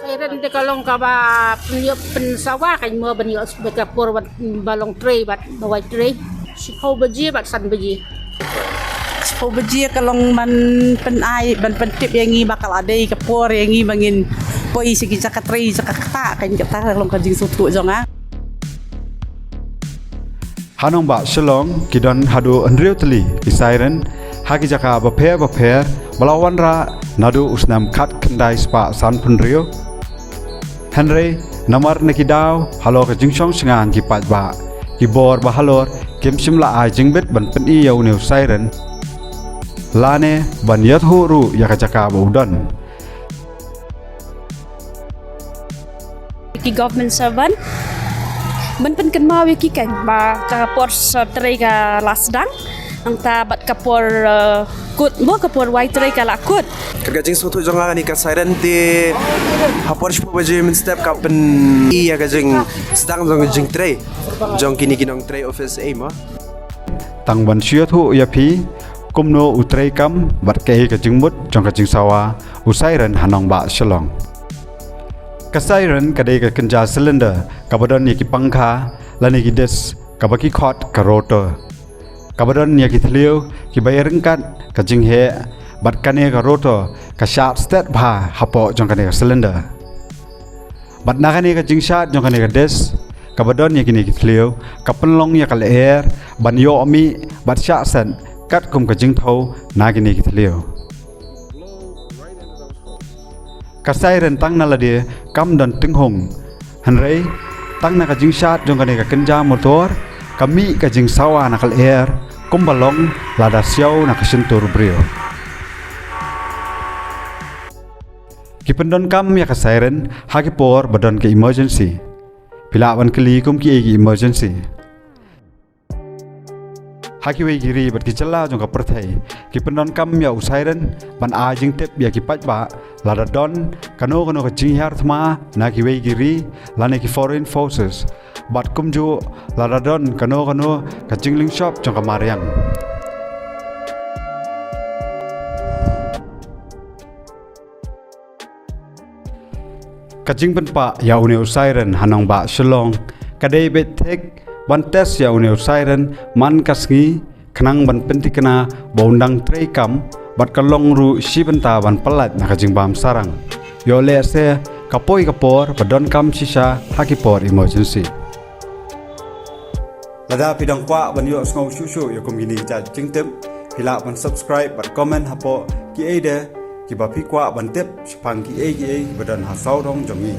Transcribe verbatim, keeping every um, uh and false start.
Siren te ka long kaba pynïoh pynsawa ka mo ban ïoh ka por ba long trei bad ba wai trei. Shiphew baje bad san baje. Shiphew baje ka long ban pynai ban pyntip ïa ngi ba ka la dei ka por ïa ngi ba ngin poi sha ki jaka trei jaka kata ka long ka jingsngewthuh jong nga. Ha nongbah Shillong ki don haduh hynriew tylli ki siren ha ki jaka bapher bapher ba la wanrah naduh u snem khatkhyndai spah sanphew hynriew. Hynrei namar na ki daw halor ka jingshong shngain ki paidbah, ki bor ba halor kim shym la ai jingbit ban pyni ïa une u siren lane ban ïathuh ruh ïa ka jaka ba u don. Ki government servant ban pynkynmaw ïa ki kan ba ka por trei ka la sdang nangta bad ka por kut mo ka por wai trei ka la kut. Ka jingsngewthuh jong nga ïa kane ka siren te ha por shiphew baje mynstep ka pyni ïa ka jingsdang jong ka jingtrei jong kine ki nongtrei office ei mo. Tang ban shu ïathuh ïa phi kumno u trei kam bad kaei ka jingmut jong ka jingsawa u siren ha nongbah Shillong. Ka siren ka dei ka kynja cylinder kaba don ïa ki pangkha lane ki disc kaba ki khot ka rotor, kaba don ïa ki thliew kiba ïaryngkat ka jingheh bad kane ka rotor ka shad stet bha hapoh jong kane ka cylinder. Bad na kane ka jingshad jong kane ka disc kaba don ïa kine ki thliew ka pynlong ïa ka lyer ban ïoh mih bad shah stet katkum ka jingthew na kine ki thliew. Ka siren tang na lade kam don tynghung, hynrei tang na ka jingshad jong kane ka kynja motor ka mih ka jingsawa na ka lyer kumba long lada siaw na ka shyntur briew. Ki pyndonkam ïa ka siren ha ki por ba don ka emergency. Phi lah ban kylli kum kiei ki emergency. Ha kiwei ki ri bad ki jylla jong ka pyrthei ki pyndonkam ïa u siren ban ai jingtip ïa ki paidbah lada don kano kano ka jinghiar thma na kiwei ki ri lane ki foreign forces bad kumjuh lada don kano kano ka jinglynshop jong ka mariang. Ka jingpynpah ïa une u siren ha nongbah Shillong ka dei beit thik ban test ïa une u siren man ka sngi khnang ban pynthikna ba un dang trei kam bad ka long ruh shi bynta ban pyllait na ka jingbam sarang. Ïoh lehse ka poi ka por ba donkam shisha ha ki por emergency. Lada phi dang kwah ban ïohsngew shuh shuh ïa kum kine ki jait jingtip phi lah ban subscribe bad comment hapoh kiei de kiba phi kwah ban tip shaphang kiei kiei kiba don ha sawdong jong ngi.